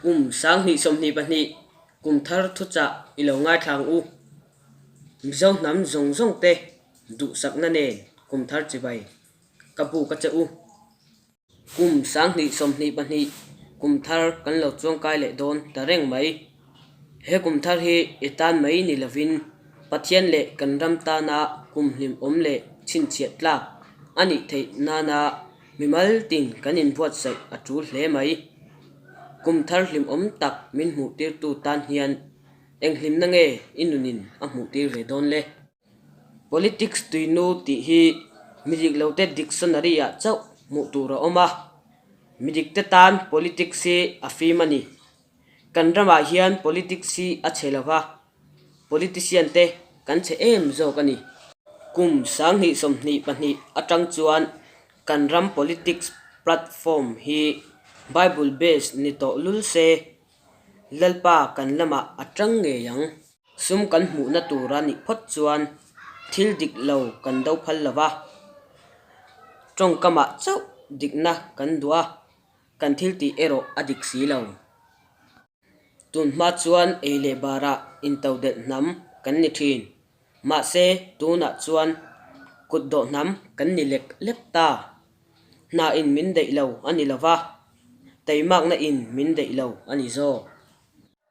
Kum 2022 kum thar thuchah i lo ngaithla ang u. Mizo hnam zawng zawng te duhsakna nen kum thar chibai ka buk a che u. Kum 2022 kum thar kan lo chuangkai leh dawn ta reng mai. He kum thar hi i tan mai ni lovin Pathian leh kan ram tana kum hlimawm leh chhinchhiah tlak a nih theih nana mimal tin kan inbuatsaih a tul hle mai. Kum thar hlimawm tak min hmuhtirtu tan hian eng hlimna nge i nunin a hmuhtir ve dawn le? Politics tuinu tih hi mi dik lote dictionary-ah chauh hmuh tur a awm a, mi dikte tan politics hi a fim a ni. Kan ramah hian politics hi a chhe lo va, politician te kan chhe em zawk a ni. Kum 2022 atang chuan kan ram politics platform hi Bible based ni tawh lul se, Lalpa kan lamah a tang ngei ang. Sum kan hmuhna tura nih phawt chuan thil dik lo kan do phal lo va, tawngkamah chauh dikna kan duh a, kan thil tih erawh a dik si lo. Tun hma chuan ei leh barah intodelh hnam kan ni thin. Mahse, tunah chuan kutdawh hnam kan ni lek lek ta. Hna in min daih lo a ni lo va, teimakna in min daih lo a ni zawk.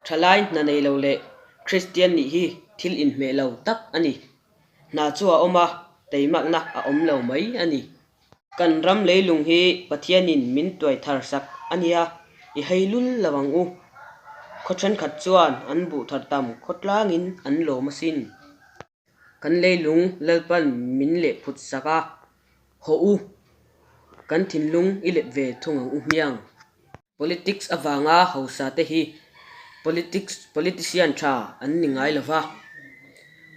Thalai hna nei lo leh Kristian nih hi thil inhmeh lo tak a ni. Hna chu a awm a, teimakna a awm lo mai a ni. Kan ram leilung hi Pathianin min tuai thar sak a nia, i hei lul lo ang u. Khaw thenkhat chuan an buh thar tam khawtlangin an lawm asin. Kan leilung Lalpan min leh phut sak a, hawh u, kan thinlung i let ve thung ang u hmiang. Politics avanga hausa te hi politics politician tha an ni ngai lo va,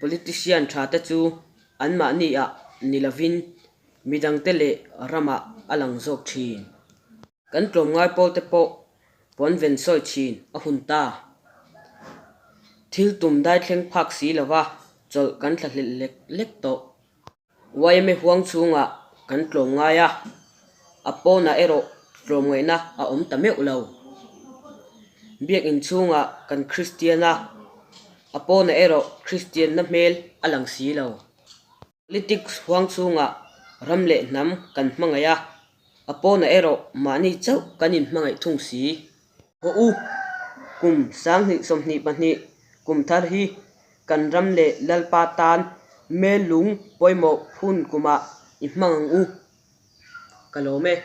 politician tha te chu anmahni ah ni lovin midangte leh ramah a lang zawk thin. Kan tlawmngai pawl te pawh puan ven sawi thin a hun ta. Thil tum dai thleng phak si lova chawlh kan thlahlelh lek lek tawh. Yma huang chhungah kan tlawmngai a, a pawnah erawh tlawmngaihna a awm ta meuh lo. Biakinn chhungah kan Kristian a, a pawnah erawh Kristianna hmel a lang si lo. Politics huang chhungah ram leh hnam kan hmangaih a, a pawnah erawh mahni chauh kan inhmangaih thung si. Haw u, kum 2022 kum thar hi kan ram leh Lalpa tan mel lung pawimawh phun kumah i hmang ang u. Ka lawm e.